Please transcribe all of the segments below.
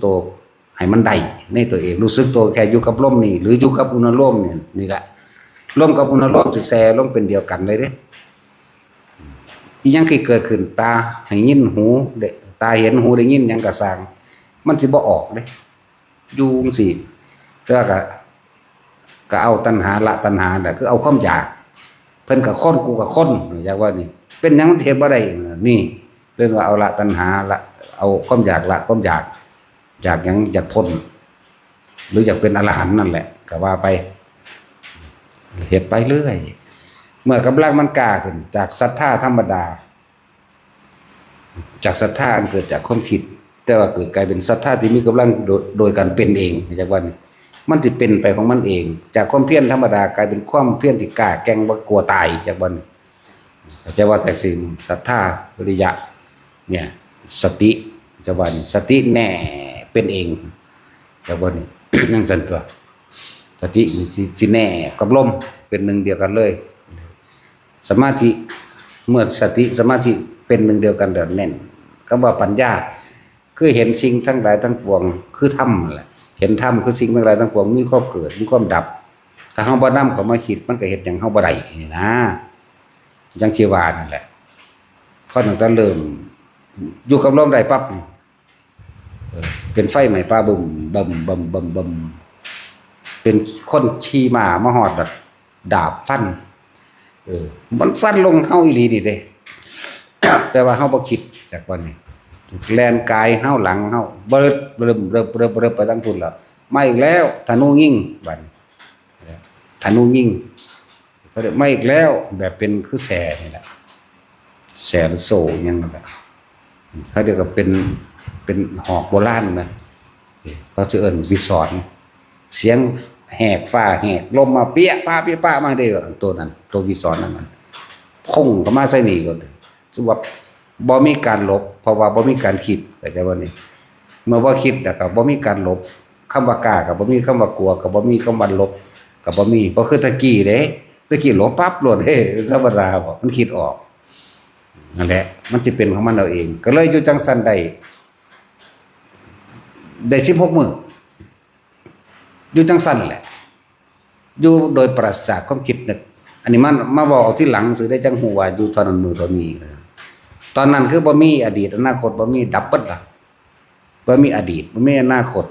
ໂຕໃຫ້ມັນໄດ້ໃນຕົວເອງ, ຮູ້ສຶກໂຕແຄ່ຢູ່ກັບລົມນີ້ ຫຼື ຢູ່ກັບອຸນະໂລມນີ້ ນີ້ລະ ລົມກັບອຸນະໂລມຊິແຊ່ລົງເປັນດຽວກັນເລີຍເດ້. ອີ່ຫຍັງທີ່ເກີດຂຶ້ນ ຕາໃຫ້ຍິນ ຫູ ໄດ້ ຕາເຫັນ ຫູໄດ້ຍິນ ຫຍັງກໍຊ່າງ ມັນຊິບໍ່ອອກເດ້ ຢູ່ຈັ່ງຊີ້. ແຕ່ວ່າກໍ ກໍເອົາຕັນຫາ ລະຕັນຫາ ແຫຼະ ຄືເອົາຄວາມຢາກ. ເພິ່ນກໍຄົນ ກູກໍຄົນ ຢາກວ່ານີ້ ເປັນຫຍັງມັນເຮັດບໍ່ໄດ້? ນີ້ ເອີ້ນວ່າເອົາ ລະຕັນຫາ ລະ ເອົາຄວາມຢາກ ລະຄວາມຢາກ. ຢາກຫຍັງ? ຢາກພົ້ນ ຫຼື ຢາກເປັນອະລະຫັນນັ້ນແຫຼະ ກໍວ່າໄປ ເຮັດໄປເລື້ອຍ. ເມື່ອກຳລັງມັນກ້າຂຶ້ນ ຈາກສັດທາທຳມະດາ ຈາກສັດທາອັນເກີດຈາກຄວາມຄິດ ແຕ່ວ່າເກີດກາຍເປັນສັດທາທີ່ມີກຳລັງໂດຍ ໂດຍການເປັນເອງ ຈາກວ່ານີ້ ມັນຊິເປັນໄປຂອງມັນເອງ. ຈາກຄວາມພຽນທຳມະດາ ກາຍເປັນຄວາມພຽນທີ່ກ້າແກ່ງ ບໍ່ກົວຕາຍ ຈາກວ່ານີ້. ເຂົ້າໃຈວ່າ ແທັກຊິມ ສັດທາ ວິລິຍະ ເນຍ ສະຕິ ຈະວ່ານີ້ ສະຕິແນ່ເປັນເອງ ຈະວ່ານີ້ ຈັ່ງຊັ້ນຕົວະ. ສະຕິນີ້ຊິ ຊິແນ່ກັບລົມ ເປັນໜຶ່ງດຽວກັນເລີຍ. ສະມາທິ ເມື່ອສະຕິສະມາທິເປັນໜຶ່ງດຽວກັນແລ້ວແໜ້ນ. ຄຳວ່າປັນຍາ ຄືເຫັນສິ່ງທັງຫຼາຍທັງປວງຄືທຳນັ້ນແຫຼະ. ເຫັນທຳຄືສິ່ງທັງຫຼາຍທັງປວງມີຄວາມເກີດ ມີຄວາມດັບ. ຖ້າເຮົາບໍ່ນຳເຂົ້າມາຄິດ ມັນກໍເຮັດຫຍັງເຮົາບໍ່ໄດ້ນີ້ນະ. ຈັ່ງທີ່ວ່ານັ້ນແຫຼະ ເພາະຕັ້ງແຕ່ເລີ່ມຢູ່ກັບລົມໄດ້ປັບນີ້ ເອີ ເປັນໄຟໄໝ້ປ່າບຶມ ບຶມ ບຶມ ບຶມ ບຶມ ເປັນຄົນຂີ່ມ້າມາຮອດ ດາບ ດາບຟັນ ເອີ ມັນຟັນລົງເຮົາອີ່ຫຼີນີ້ເດ້. ແຕ່ວ່າເຮົາບໍ່ຄິດຈັກວ່ານີ້ ແລ່ນກາຍເຮົາ ຫຼັງເຮົາ ບຶດ ບຶມ ບຶດ ບຶດ ບຶດ ໄປທາງພຸ້ນແລ້ວ ມາອີກແລ້ວ ທະນູຍິງ ບາດນີ້ ທະນູຍິງ ເຂົາເອີ້ນມາອີກແລ້ວ ແບບເປັນຄືແສ້ນີ້ແຫຼະ ແສ້ຫຼືໂສ້ຫຍັງນັ້ນແຫຼະ ເຂົາເອີ້ນກໍເປັນ ເປັນຫອກໂບລານນະ ເຂົາຊິເອີ້ນວິສອນ ສຽງແຫກຟ້າແຫກລົມມາ ເປຍປະ ເປຍປະມາເດ້ ໂຕນັ້ນ ໂຕວິສອນນັ້ນ ພຸ້ງເຂົ້າມາໃສ່ນີ້ໂລດ ຄືວ່າບໍ່ມີການຫຼົບ ເພາະວ່າບໍ່ມີການຄິດ ເຂົ້າໃຈບໍ່ນີ້? ເມື່ອບໍ່ຄິດແລ້ວກໍບໍ່ມີການຫຼົບ ຄຳວ່າກ້າກໍບໍ່ມີ ຄຳວ່າກົວກໍບໍ່ມີ ຄຳວ່າຫຼົບກໍບໍ່ມີ ບໍ່ຄືແຕ່ກີ້ເດ້ ແຕ່ກີ້ຫຼົບປັບໂລດເດ້ ທຳມະດາບໍ່ ມັນຄິດອອກ ນັ້ນແຫຼະ ມັນຊິເປັນຂອງມັນເອົາເອງ ກໍເລີຍຢູ່ຈັ່ງຊັ້ນໄດ້ ໄດ້ສິບຫົກມື້ ຢູ່ຈັ່ງຊັ້ນແຫຼະ ຢູ່ໂດຍປາສະຈາກຄວາມຄິດນຶກ ອັນນີ້ມັນມາເວົ້າເອົາທີຫຼັງຊື່ໄດ້ ຈັ່ງຮູ້ວ່າຢູ່ເທົ່ານັ້ນມື້ເທົ່ານີ້ ຕອນນັ້ນຄືບໍ່ມີອະດີດອະນາຄົດ ບໍ່ມີ ດັບເບິດລະ ບໍ່ມີອະດີດ ບໍ່ມີອະນາຄົດ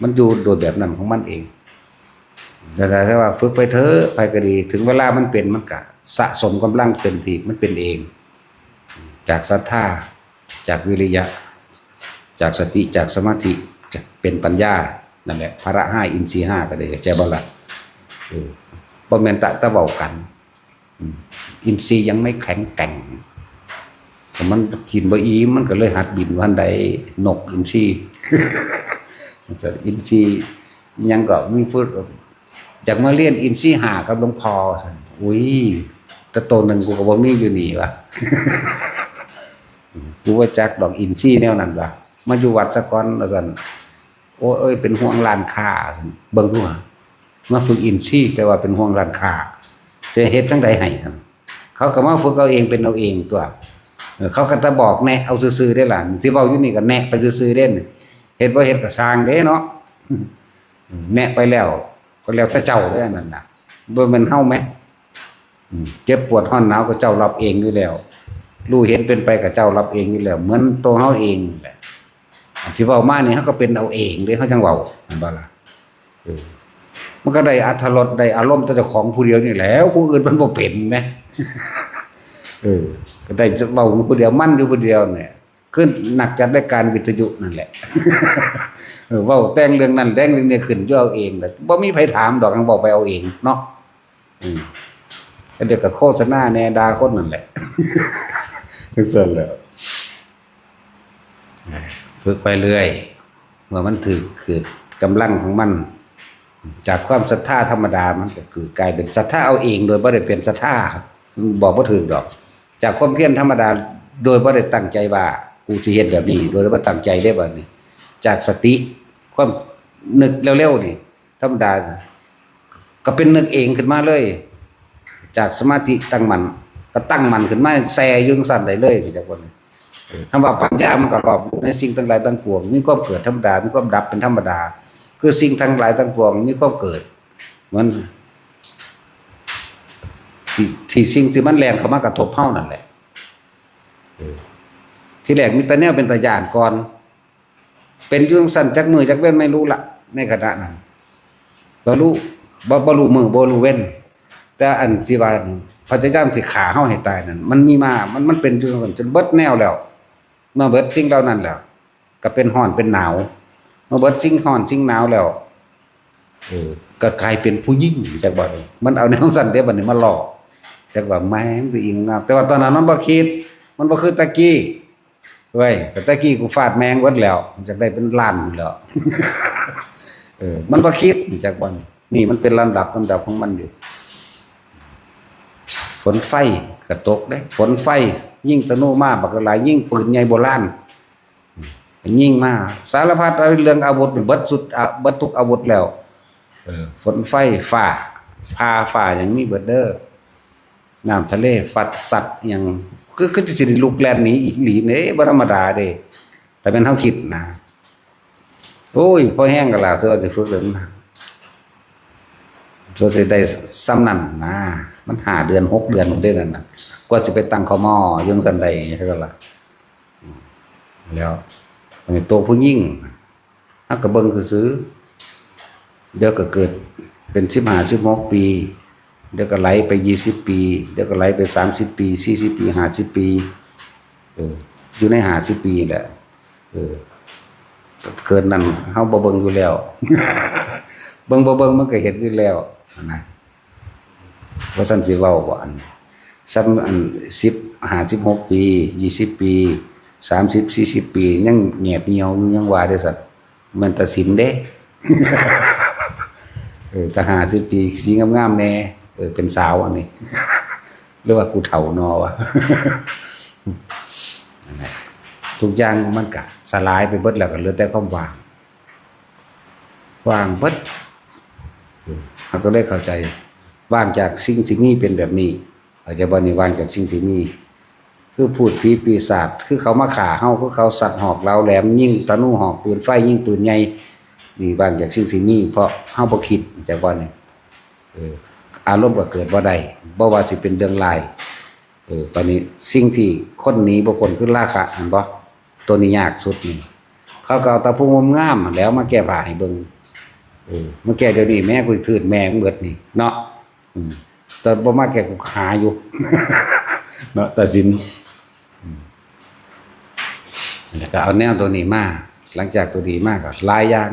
ມັນຢູ່ໂດຍແບບນັ້ນຂອງມັນເອງ ແຕ່ ແຕ່ວ່າຝຶກໄປເຖາະ ໃຜກໍດີ ເຖິງເວລາມັນເປັນ ມັນກະສະສົມກຳລັງເຕັມທີ່ ມັນເປັນເອງ ຈາກສັດທາ ຈາກວິລິຍະ ຈາກສະຕິ ຈາກສະມາທິ ຈະເປັນປັນຍາ ນັ້ນແຫຼະ ພະລະຫ້າ ອິນຊີຫ້າກໍໄດ້ ເຂົ້າໃຈບໍ່ລະ? ເອີ ບໍ່ແມ່ນແຕ່ ແຕ່ເວົ້າກັນ ອືມ ອິນຊີຍັງໄມ່ແຂງແກ່ງ ຖ້າມັນກິນບໍ່ອີ່ມ ມັນກໍເລີຍຫັດບິນ ວ່າຫັ້ນໃດ ນົກອິນຊີ ອິນຊີຫຍັງກໍມີຜູ້ ຢາກມາຮຽນອິນຊີຫ້າກັບຫຼວງພໍ່ ວ່າຊັ້ນ ອຸ້ຍ ແຕ່ໂຕໜຶ່ງກູກໍບໍ່ມີຢູ່ນີ້ວະ ກູບໍ່ຈັກດອກອິນຊີແນວນັ້ນວະ ມາຢູ່ວັດສາກ່ອນ ວ່າຊັ້ນ ໂອ້ຍ ເອີຍ ເປັນຫ່ວງຮ້ານຄ້າ ເບິ່ງດູຫາ ມາຝຶກອິນຊີ ແປວ່າເປັນຫ່ວງຮ້ານຄ້າ ຈະເຮັດຈັ່ງໃດໃຫ້ຊັ້ນ ເຂົາກໍມາຝຶກເອົາເອງເປັນເອົາເອງຕົວະ ເອີ ເຂົາກໍແຕ່ບອກແນະເອົາຊື່ໆເດ້ລະ ທີ່ເວົ້າຢູ່ນີ້ກໍແນະໄປຊື່ໆເດ້ ເຮັດບໍ່ເຮັດກໍຊ່າງເດ້ເນາະ ແນະໄປແລ້ວ ກໍແລ້ວແຕ່ເຈົ້າເດ້ ອັນນັ້ນນະ ບໍ່ແມ່ນເຮົາແມ ອືມ ເຈັບປວດຮ້ອນໜາວກໍເຈົ້າຮັບເອງຢູ່ແລ້ວ ຮູ້ເຫັນເປັນໄປກໍເຈົ້າຮັບເອງຢູ່ແລ້ວ ເໝືອນໂຕເຮົາເອງນີ້ແຫຼະ ອັນທີ່ເວົ້າມານີ້ ເຮົາກໍເປັນເອົາເອງເດ້ ເຮົາຈັ່ງເວົ້າ ແມ່ນບໍ່ລະ? ເອີ ມັນກໍໄດ້ອາດຖະລົດ ໄດ້ອາລົມແຕ່ເຈົ້າຂອງຜູ້ດຽວນີ້ແຫຼ້ວ ຜູ້ອື່ນມັນບໍ່ເປັນແມ ເອີ ກໍໄດ້ເວົ້າຢູ່ຜູ້ດຽວ ມັນຢູ່ຜູ້ດຽວນີ້ ຄືນັກຈັດລາຍການວິທະຍຸນັ້ນແຫຼະ ເອີ ເວົ້າແຕ່ງເລື່ອງນັ້ນແຕ່ງເລື່ອງນີ້ຂຶ້ນຢູ່ເອົາເອງແຫຼະ ບໍ່ມີໃຜຖາມດອກ ຍັງເວົ້າໄປເອົາເອງເນາະ ອືມ ແລ້ວດຽວກໍໂຄສະນາແດ່ ດ່າຄົນນັ້ນແຫຼະ ຈັ່ງຊັ້ນແຫຼະ ຝຶກໄປເລື້ອຍ ເມື່ອມັນຖືກຂືດກຳລັງຂອງມັນ ຈາກຄວາມສັດທາທຳມະດາ ມັນກໍເກີດກາຍເປັນສັດທາເອົາເອງ ໂດຍບໍ່ໄດ້ເປັນສັດທາ ບອກບໍ່ຖືກດອກ ຈາກຄວາມພຽນທຳມະດາ ໂດຍບໍ່ໄດ້ຕັ້ງໃຈວ່າ ກູຊິເຮັດແບບນີ້ ໂດຍບໍ່ຕັ້ງໃຈເດ້ ບາດນີ້ ຈາກສະຕິ ຄວາມນຶກເລັວໆນີ້ ທຳມະດາ ກໍເປັນນຶກເອງຂຶ້ນມາເລີຍ ຈາກສະມາທິຕັ້ງໝັ້ນ ກໍຕັ້ງໝັ້ນຂຶ້ນມາ ແຊ່ຢູ່ຈັ່ງຊັ້ນໄດ້ເລີຍ ເຈົ້າຄົນ ຄຳວ່າປັນຍາມັນກໍຮອບຮູ້ໃນສິ່ງທັງຫຼາຍທັງປວງ ມີຄວາມເກີດທຳມະດາ ມີຄວາມດັບເປັນທຳມະດາ ຄືສິ່ງທັງຫຼາຍທັງປວງມີຄວາມເກີດ ມັນ ທີ່ ທີ່ສິ່ງທີ່ມັນແລ່ນເຂົ້າມາກະທົບເຮົານັ້ນແຫຼະ. ເອີ ທີແລກມີແຕ່ແນວເປັນຕາຢ້ານກ່ອນ ເປັນຢູ່ຈັ່ງຊັ້ນຈັກມື້ຈັກເວັນໄມ່ຮູ້ລະ ໃນຂະນະນັ້ນ ບໍ່ຮູ້ ບໍ່ ບໍ່ຮູ້ມື້ບໍ່ຮູ້ເວັນ ແຕ່ອັນທີ່ວ່າພະຍາຍາມຊິຂ້າເຮົາໃຫ້ຕາຍນັ້ນ ມັນມີມາ ມັນ ມັນເປັນຢູ່ຈັ່ງຊັ້ນຈົນເບິດແນວແລ້ວ ເມື່ອເບິດສິ່ງເຫຼົ່ານັ້ນແລ້ວ ກໍເປັນຮ້ອນເປັນໜາວ ເມື່ອເບິດສິ່ງຮ້ອນສິ່ງໜາວແລ້ວ ເອີ ກໍກາຍເປັນຜູ້ຍິງ ຈັກບັດນີ້ ມັນເອົາແນວຊັ້ນເດ້ ບັດນີ້ມາຫຼອກ ຈັກວ່າແມ່ງຊິອີ່ຫຍັງງາມ ແຕ່ວ່າຕອນນັ້ນມັນບໍ່ຄິດ ມັນບໍ່ຄືແຕ່ກີ້ ເວີຍ ແຕ່ແຕ່ກີ້ກູຟາດແມ່ງເບິດແລ້ວ ຢາກໄດ້ເປັນລ້ານພຸ້ນແລ້ວ ເອີ ມັນບໍ່ຄິດ ຈັກບັດນີ້ ນີ້ມັນເປັນລຳດັບ ລຳດັບຂອງມັນຢູ່ ຝົນໄຟກໍຕົກເດ້ ຝົນໄຟ ຍິງທະນູມາບັກຫຼາຍ ຍິງປືນໃຫຍ່ໂບລານ ຍິງມາສາລະພັດເລື່ອງອາວຸດ ເບິດສຸດ ອາ ເບິດທຸກອາວຸດແລ້ວ ເອີ ຝົນໄຟ ຟ້າ ຟ້າ ຟ້າຫຍັງມີເບິດເດີ ນ້ຳທະເລຟັດຊັດຫຍັງ ຄື ຄືຊິໄດ້ລຸກແລ່ນໜີອີກອີ່ຫຼີເດ້ ບໍ່ທຳມະດາເດ້ ຖ້າແມ່ນເຮົາຄິດນະ ໂອ້ຍ ພໍແຮງກໍລະ ເທື່ອຊິຝຶກເລີຍ ເທື່ອຊິໄດ້ສ່ຳນັ້ນນະ ມັນຫ້າເດືອນ ຫົກເດືອນພຸ້ນເດ້ນັ້ນນະ ກວ່າຊິໄປຕັ້ງ ຄມ ຢູ່ຈັ່ງຊັ້ນໄດ້ ເຮັດກໍລະ ແລ້ວ ອັນນີ້ໂຕຜູ້ຍິງ ເຮົາກໍເບິ່ງຊື່ໆ ດຽວກໍເກີດເປັນສິບຫ້າ ສິບຫົກປີ ດຽວກໍໄຫຼໄປຊາວປີ ດຽວກໍໄຫຼໄປສາມສິບປີ ສີ່ສິບປີ ຫ້າສິບປີ ເອີ ຢູ່ໃນຫ້າສິບປີແຫຼະ ເອີ ເກີນນັ້ນເຮົາບໍ່ເບິ່ງຢູ່ແລ້ວ ເບິ່ງບໍ່ເບິ່ງມັນກໍເຫັນຢູ່ແລ້ວຫັ້ນນະ. ວ່າຊັ້ນຊິເວົ້າບໍ່ ອັນ ສ່ຳອັນສິບ ຫ້າ ສິບຫົກປີ ຊາວປີ ສາມສິບ ສີ່ສິບປີ ຍັງແຫງບຍ່ຽວຢູ່ ຍັງວ່າເດ້ຊັ້ນ ແມ່ນຕາສິນເດ້ ເອີ ຕາຫ້າສິບປີ ສີງາມໆແດ່ ເອີ ເປັນສາວອັນນີ້ ຫຼືວ່າກູເຖົ້ານໍວະ ນັ້ນແຫຼະ ທຸກຢ່າງມັນກະສະຫຼາຍໄປເບິດແລ້ວ ກໍເຫຼືອແຕ່ຄວາມວ່າງ ວ່າງເບິດ ເຮົາກໍເລີຍເຂົ້າໃຈ ວ່າງຈາກສິ່ງທີ່ມີເປັນແບບນີ້ ເຂົ້າໃຈບໍ່ນີ້ ວ່າງຈາກສິ່ງທີ່ມີ ຄືພູດຜີປີສາດ ຄືເຂົາມາຂ້າເຮົາ ຄືເຂົາສັດຫອກເລົາແຫຼມ ຍິງທະນູຫອກ ປືນໄຟ ຍິງປືນໃຫຍ່ ນີ້ວ່າງຈາກສິ່ງທີ່ມີ ເພາະເຮົາບໍ່ຄິດ ເຂົ້າໃຈບໍ່ນີ້ ເອີ ອາລົມກໍເກີດບໍ່ໄດ້ ບໍ່ວ່າຊິເປັນເລື່ອງຮ້າຍ ເອີ ບາດນີ້ສິ່ງທີ່ຄົນໜີບໍ່ພົ້ນຄືລາຄະ ແມ່ນບໍ່? ໂຕນີ້ຍາກສຸດນີ້ ເຂົາກໍເອົາແຕ່ຜູ້ງາມໆຫັ້ນແຫຼ້ວມາແກ້ຜ້າໃຫ້ເບິ່ງ ເອີ ມາແກ້ດຽວນີ້ແມ້ ກູຊິຖືດແມ່ມຶງເບິດນີ້ເນາະ ອືມ ແຕ່ບໍ່ມາແກ້ ກູຫາຢູ່ເນາະ ຕາສິນ ອືມ ແລ້ວກໍເອົາແນວໂຕນີ້ມາ ຫຼັງຈາກໂຕນີ້ມາກໍຫຼາຍຢ່າງ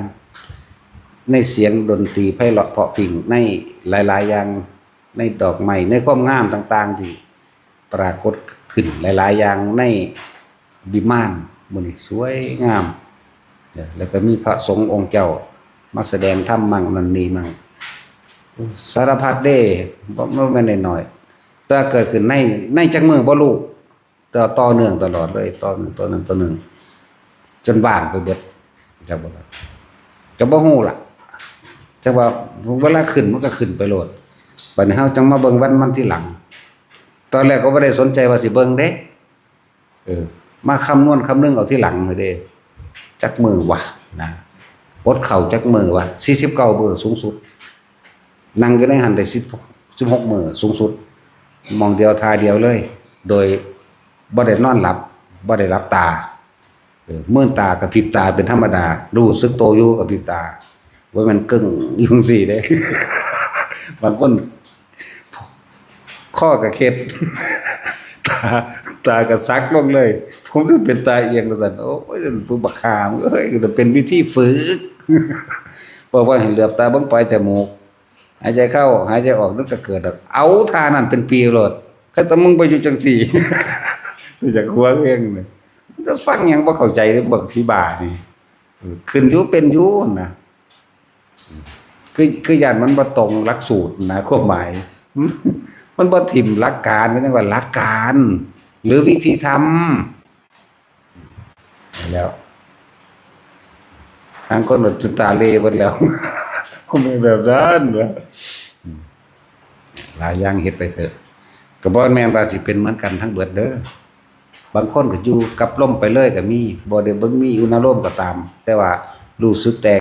ໃນສຽງດົນຕີໄພເລາະເພາະພິ່ງ ໃນຫຼາຍໆຢ່າງ ໃນດອກໄມ້ ໃນຄວາມງາມຕ່າງໆທີ່ປາກົດຂຶ້ນຫຼາຍໆຢ່າງ ໃນວິມານມື້ນີ້ສວຍງາມ ແລ້ວກໍມີພະສົງອົງເຈົ້າມາສະແດງທຳໝັ່ງນັ້ນນີ້ໝັ່ງ ສາລະພັດເດ້ ບໍ່ ບໍ່ແມ່ນນ້ອຍໆ ແຕ່ເກີດຂຶ້ນໃນ ໃນຈັກມື້ບໍ່ຮູ້ ຕໍ່ ຕໍ່ເນື່ອງຕະຫຼອດເລີຍ ຕໍ່ເນື່ອງ ຕໍ່ເນື່ອງ ຕໍ່ເນື່ອງ ຈົນວ່າງໄປເບິດ ຈັກບໍ່ ກໍບໍ່ຮູ້ລະ ຈັກວ່າເວລາຂຶ້ນມັນກໍຂຶ້ນໄປໂລດ ບັດນີ້ເຮົາຈັ່ງມາເບິ່ງວັນມັນທີຫຼັງ ຕອນແລກກໍບໍ່ໄດ້ສົນໃຈວ່າຊິເບິ່ງເດ້ ເອີ ມາຄຳນວນຄຳນຶງເອົາທີຫຼັງເດ້ ຈັກມື້ວະນະ ອົດເຂົ້າຈັກມື້ວະ ສີ່ສິບເກົ້າມື້ສູງສຸດ ນັ່ງຢູ່ໃນຫັ້ນໄດ້ສິບ ສິບຫົກມື້ສູງສຸດ ໝ່ອງດຽວທ່າດຽວເລີຍ ໂດຍບໍ່ໄດ້ນອນຫຼັບ ບໍ່ໄດ້ຫຼັບຕາ ເອີ ມືນຕາກະພິບຕາເປັນທຳມະດາ ຮູ້ສຶກໂຕຢູ່ກະພິບຕາ ບໍ່ແມ່ນເກິ່ງຢູ່ຈັ່ງຊີ້ເດ້ ບາງຄົນ ຄໍກະເຄັດ ຕາ ຕາກະສັກລົງເລີຍ ຜົມເປັນຕາອຽງວ່າຊັ້ນ ໂອ້ຍ ຜູ້ບັກຫ່າເອີຍ ເປັນວິທີຝຶກ ບອກວ່າໃຫ້ເຫຼືອບຕາເບິ່ງປາຍຈະມູກ ຫາຍໃຈເຂົ້າ ຫາຍໃຈອອກ ມັນກະເກີດດອກ ເອົາທ່ານັ້ນເປັນປີໂລດ ຄັນແຕ່ມຶງບໍ່ຢູ່ຈັ່ງຊີ້ ຢາກຫົວເອງ ຟັງຫຍັງບໍ່ເຂົ້າໃຈເດ້ ພວກທີ່ບ້ານີ້ ເອີ ຂຶ້ນຢູ່ເປັນຢູ່ຫັ້ນນະ ຄື ຄືຢ້ານມັນບໍ່ຕົງຫຼັກສູດນະ ຄວາມໝາຍ ມັນບໍ່ຖິ້ມຫຼັກການ ມັນຈັ່ງວ່າຫຼັກການ ຫຼືວິທີທຳ ແລ້ວ ທາງຄົນກໍຈົນຕາເລ່ເບິດແລ້ວ ບໍ່ແມ່ນແບບນັ້ນ ອືມ ຫຼາຍຢ່າງເຮັດໄປເຖາະ ກໍບໍ່ແມ່ນວ່າຊິເປັນເໝືອນກັນທັງເບິດເດີ ບາງຄົນກໍຢູ່ກັບລົມໄປເລີຍກໍມີ ບໍ່ໄດ້ ບໍ່ມີອຸນາໂລມກໍຕາມ ແຕ່ວ່າຮູ້ສຶກແຕ່